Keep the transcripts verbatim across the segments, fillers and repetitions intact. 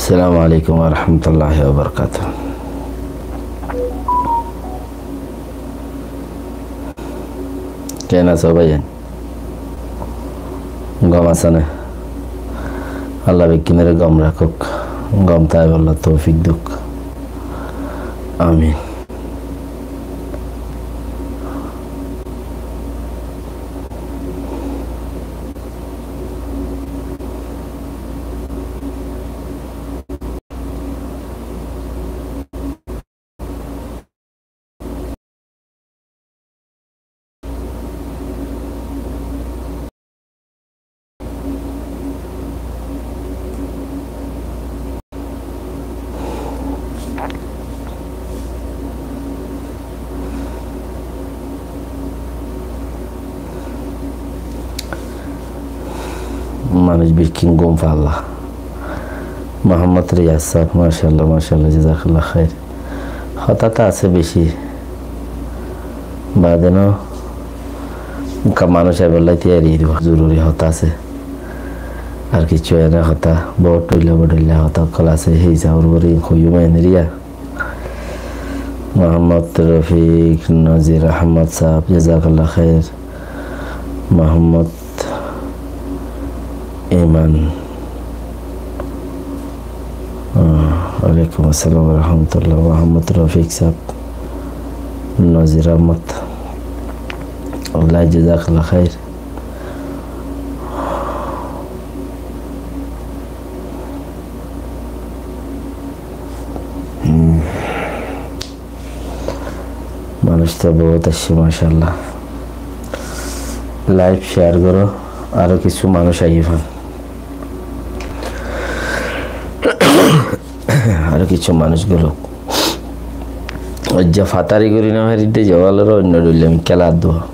Assalamu alaikum warahmatulláhi wabarakátuhu. Keén asó báiyain? Gom asó né? Allah beggúnore gom rakók, gom táibolla toufik douk. Amin. Manúic beggún gom falla. Muhammad Riyaz sáb, mashallah, mashallah, jazakallah khair. Hotá tó asé beci. Baade no, ka manúic aibolla tiyari dibo. Zoruri hotá asé. Ar kissú ene hotá, bout dhoilla bout dhoilla hotá ókkol asé, hísabor uore hoiyum ene riya. Muhammad Rofik Nazir Ahmad sáb, jazakallah khair. Muhammad Iman. Ah, alaikum assalam wa rahmatullah. Muhammad Rofik sáb, Nazir Ahmad. Wallahi jazakallah khair. Hmm. Manúic tó bout aiccé, mashallah. Live share goró, aró kissú manúic aiyé fán. Aró kissú manúic gulók. Oijja fatari gorí no faridde, zewalor oinno dhoilla mikká laddúa.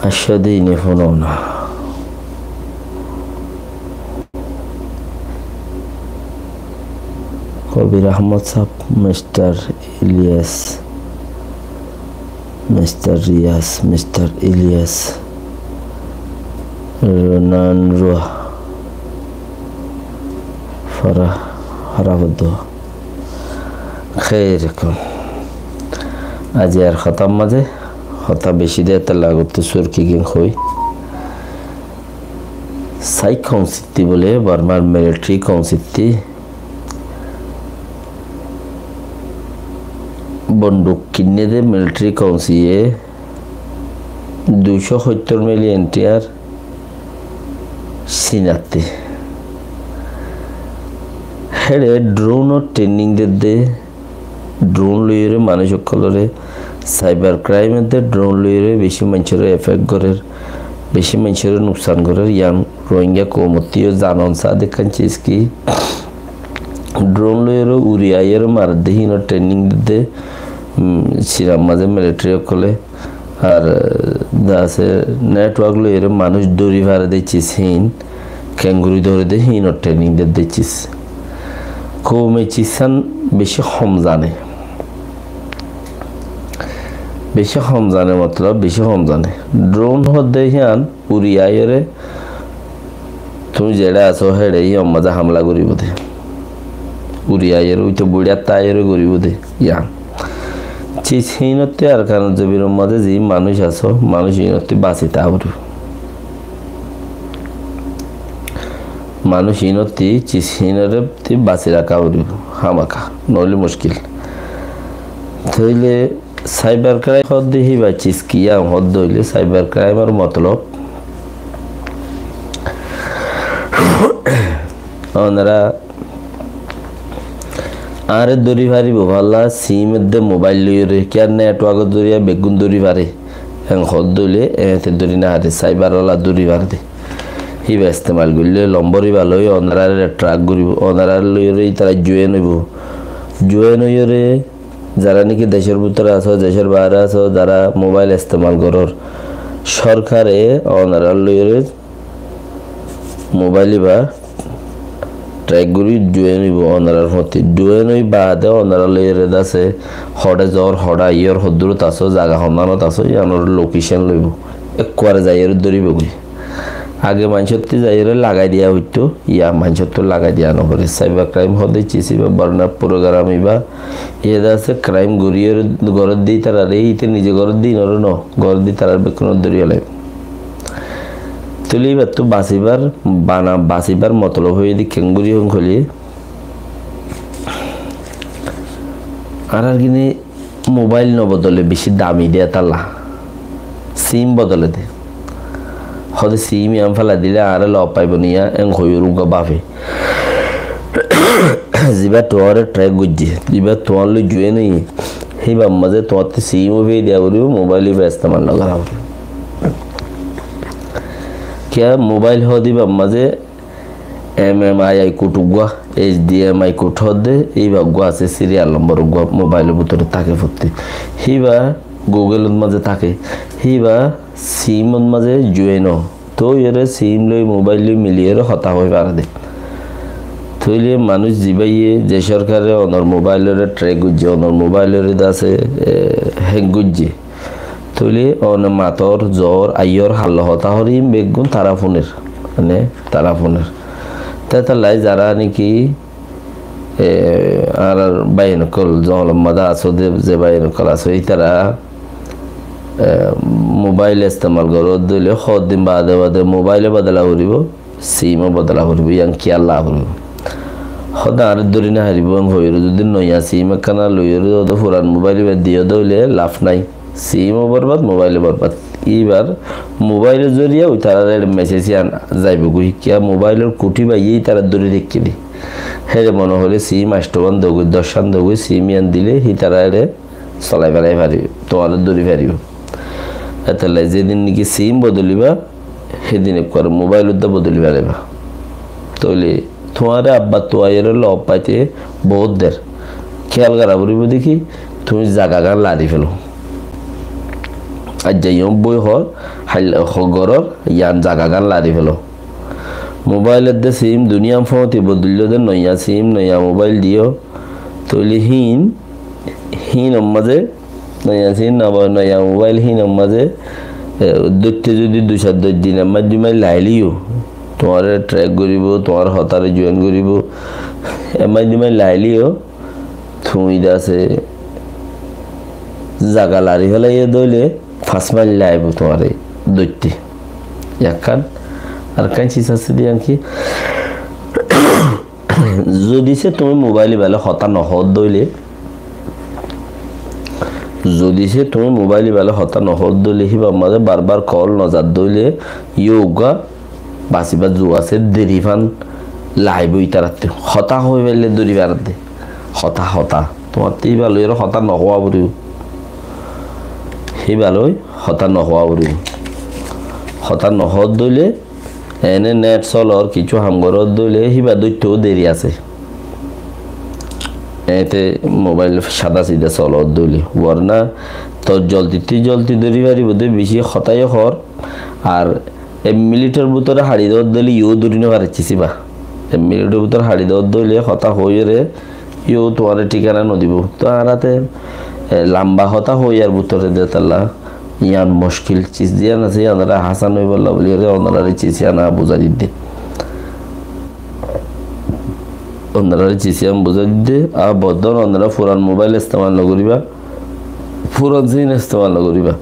Accá de, ine fúno na. Kobir Ahmad sáb, Mister Ilyas, Mister Riyaz, Mister Ilyas, Ronan Ruwa, Farah, Farah Abdul. Khér, ekkán aijjar hotár mazé hotá beci de, etolla gottó surki gín hoi. Sai kounsití bóle, Bormar militari kounsití, bonduk kinné de militari kounsiyé, duicó hóittor milion tiyar Sinattí. Héçe dronor trening dedde, dron loiyóre manúic ókkolóre, cyber crime edde dron loiyóre beci maincóre effect gorér, beci maincóre nuksan gorér, yián Rohingya koumottí yó zanon saá de ekkán ciz ki, dron loiyóre uri aiyóre maredde híinor trening dedde, um, Sinar mazé militari ókkolé. Ar, eh, de asé network loiyóre manúic dóri fare de ciz híin, kengori dóre de híinor trening dedde ciz. Koume ciz hán beci hom zane. Beci hom zane motolob beci hom zane. Dron hoódde hían uri aiyóre tuñí zeçé asó héçe híin mazé hamla goríbo de. Uri aiyóre, uite buiçátta aiyóre goríbo de. Yián. Ciz híinottí Arkanor zobinor mazé ziín manúic asó, manúic híinottí basi táa foribó. Manúic híinottí, ciz híinottí basi raká foribó. Hámaka. Noóile muckil. Tóile cyber crime hoódde híba ciz ki, yián hoódde óile cyber crimeor motolob. Onora añáre dóri faribó falla sim edde mobail loiyóre, kiyá networkor zoriya beggún dóri fare. En hoódde óile, eéñte dóri no fare, cyber ola dóri fare de. Híba estemal goillé lombor íba loi onoráre track goríbo, onoráre loiyóre ítara join óibo. Join óiyore Zará niki decór bútore asó, decór baáre asó, zará mobáil estemal gorór, sórkare onorár loiyóre mobáil íba threk gorí duén óibo onorár fúañti. Duén ói baade onorár loiyóre dase hoçé zoór, hoçé aiyór, hoddúrot asó, zaga honnánot asó, yíanor lokecén loibó. Ekkuare zaiyóre dóribogói. Age maincóttu zaiyóre lagai diya óito, yá maincóttu lagai diya noforé. Saibar kraim hoóde cíz íba, borna purogaram íba, yían asé kraim goríyore gorédde ítararé, íte nize gorédde ínoré no, gorédde ítararé bekkúnoré dóri félaibo. Tóile íbattú basibar, bana basibar motolob óiye de keéngorí hoóile, añárar gíne mobáil no bodole, bicí dami de tálla sim bodole de. Hoóde sim yián félai dile añáre lof faibo niya, en hoiyóre uggúa bafe. Zibá tuáñre threk goijjé, zibá tuáñr loi juén óiye, híbar mazé tuáñttu sim ó fiyai diya foribó, mobáil íba estemal no gorá foribó. Kiyá mobáil hoóde íbar mazé M M I I code uggúa, H D M I code hoóde, íba uggúa asé, serial nombor uggúa mobáilor bútore táke fottí. Híba Google ot mazé táke, híba sim ot mazé juén ó. Tói ere sim loi mobáil loi miliyóre hotá hoói fare de. Tóile manúic zibáye ze sórkare onor mobáiloré threk goijjé, onor mobáiloré dase, e, hack goijjé. Tóile one mator, zoór, aiyór, halla hotá hoór, iín beggún tará fúner. Mane, tará fúner. Tétallai zará niki, e, añárar báiyain ókkol, zongolor mazé asó de, ze báiyain ókkol asó, ítara, e, mobáil estemal goródde óile, hoddin baade baade mobáil ó bodola foribó. Sim ó bodola foribó, yián kiyál lá foribó. Hoóde añáre dóri no faribó, en hoiyóre zodi noiya sim ekkána loiyóre zodi furan mobáil íba diyóde óile laf nái. Sim ó borbad, mobáil ó borbad. Íbar mobáilor zoriya ítararáre mesej yián zaibogói. Kiyá mobáilor kuthí báiye ítará dóri raikkí de. Héçe mone hoilé sim aictó án dogói, doc án dogói, sim yián dile ítará éçe solai félai faribó, tuáñre dóri faribó. Étella zedin niki sim bodoliba, hédin ekkuare mobáil uddá bodoli félaiba. Tóile tuáñre abbar tuáñre lof faite bout der. Kiyál gorá foribó de ki, tuñí zagagán lari félo. Aijja yó boi hoór, hailla hoór gorór, yián zagagán lari félo. Mobáil edde sim duniyán fóti bodollo de, noiya sim, noiya mobáil diyó. Tóile hín, hínor mazé, noiya sim, noiya mobáil hínor mazé, e, dóitte zodi dui sair doc din emmail dui mail lailé yó, tuáñre threk goríbo, tuáñr hotáre juén goríbo, emmail dui mail lailé yó, tuñí dase zaga lari félaiyé dóile, fañs mail laibo tuáñre dóitte. Ekkán, arekkán sis asé de yián ki? Zodi se tuñí mobáil íba loi hotá no hoódde óile, zodi se tuñí mobáil íba loi hotá no hoódde óile, híbar mazé barbar kol no zadde óile, yó uggúa basibar zu asé, deri fán laibo ítarattú. Hotá hoói faille dóri faredde. Hotá, hotá. Tuáñttu íba loiyóre hotá no hoó foribó. Híba loi hotá no hoó foribó. Hotá no hoódde óile, ene net solor, kissú ham goródde óile, híba dóittou deri asé. Ete mobáil sada sida solódde óile. Warna tor zoldittú zoldi dóri faribó de, bicí hotá yó hoór, ar ek minitor bútore haçi dódde óile yó dóri no fare sis íba. Ek minitor bútore haçi dódde óile hotá hoiyóre yó tuáñre thíkana no dibo. Tuáñra te, e, lamba hotá hoiyar bútore de talla yián muckil sis de yián asé, yián añára hásán óibolla buli óre onoráre sis yián buzái didde. Onoráre sis yián buzái didde, a boddón onorá furan mobáil estemal no goríba. Furan sim estemal no goríba.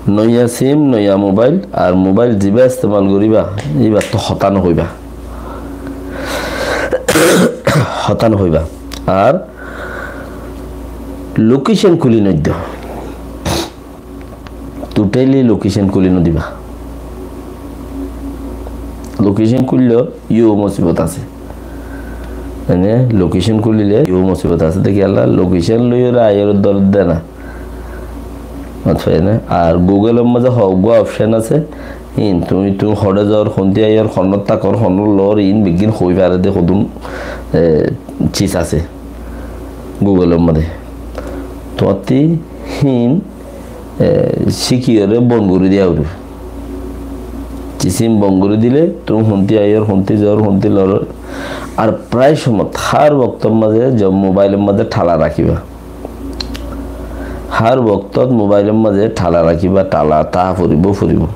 Noiya sim, noiya mobáil, ar mobáil zibá estemal goríba, íbattú hotá no hoiba. Hotá no hoiba. Ar lokecen kúli no diba. Totally lokecen kúli no diba. Lokecen kúlile yó musibot asé. Mane, lokecen kúlile yó musibot asé. Dekí Allah lokecen loiyóre aiyóre dór de na. Ar Google or mazé hoggúa option asé. Iín tuñí, tuñí hoçé zor, hontú aiyór, honnúa tákor, honnúa lor, iín beggín hoói fare de hodún, e, sis asé Google or mazé. tuáñtti hín, e, cíkiyóre bon gorí diya foribó. Cisím bon gorí dile tuñí hontí aiyór, hontí zaiyór, hontí loror. Ar prai cómot hár boktór mazé ze mobáilor mazé thala rakíba. Hár boktót mobáilor mazé thala rakíba, thala táa foribó, foribó.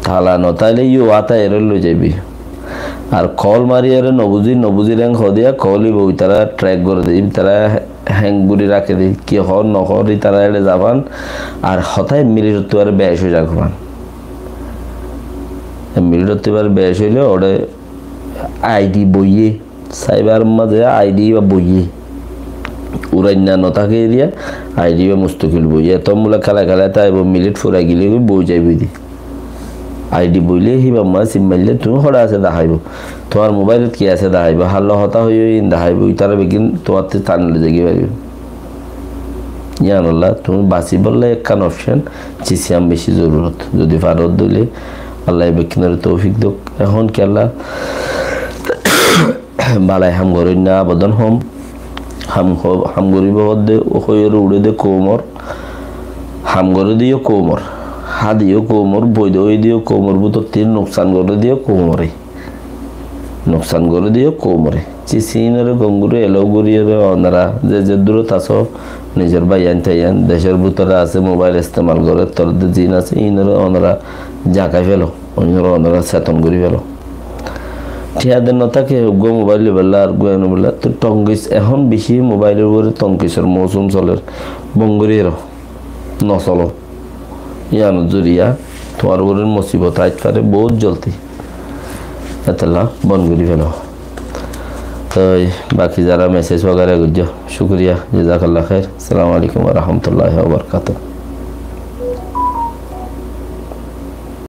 Thala no táile yó átaiyóre loi zaibi. Ar kol mariyóre no buzí, no buzí reng hoó diya, kol íba uitará trek goré de, itará heng gorí raké de, ki hoór no hoór, itará eçe zafán, ar hotá ek minithottu bare bec ói zagói fán. Ek minithottu bare bec óile óre aidi boiyé, saibar mazé aidi íba boiyé. Urainna no táke diya, aidi íba mustakil boiyé. Eto mula kela kela táibo, minith furai gile goi boi zaibo de. Aidi boile híba mazé sim maille tuñí hoçé asé deháibo. Tuáñr mobáilot ki asé deháibo. Hár loi hotá hoiyó ín deháibo. Itará beggín tuáñttú tani loi zaigói faribó. Yíanolla tuñí basibólla ekkán opcon, cisím beci zorurot. Zodi faro dile, Allaye beggúnore toufik douk. Ehón kiyólla balai ham goróinna abodon hom. Ham ho-, ham goríbo hoódde, hoiyóre uçé de koumor. Ham goré de yó koumor. Há de yó koumor, boida ói de yó koumor, bútottí nuksan goré de yó koumore. Nuksan goré de yó koumore. Cisím ínore gom gorí elou goríyore onora ze ze durot asó, nizor báiyain táiyain, decór bútore asé, mobáil estemal goré, toré de ziín asé, ínore onora zagai felo, ínore onora seton gorí felo. Thiañ de no táke, uggúa mobáil loibálla, ar uggúa enoibálla, to tonkis, ehón beci mobáilor uore tonkisor mousum soler, bon gorí ero, no solo. Yíanor zoriya tuáñr uore musibot aái fare bout zoldi. Etolla bon gorí felo. Toi baki zara mesej wagera goijjó, cúkuriya, jazakallah khair. Assalamu alaikum wa rahmatullahi wa barakatuh.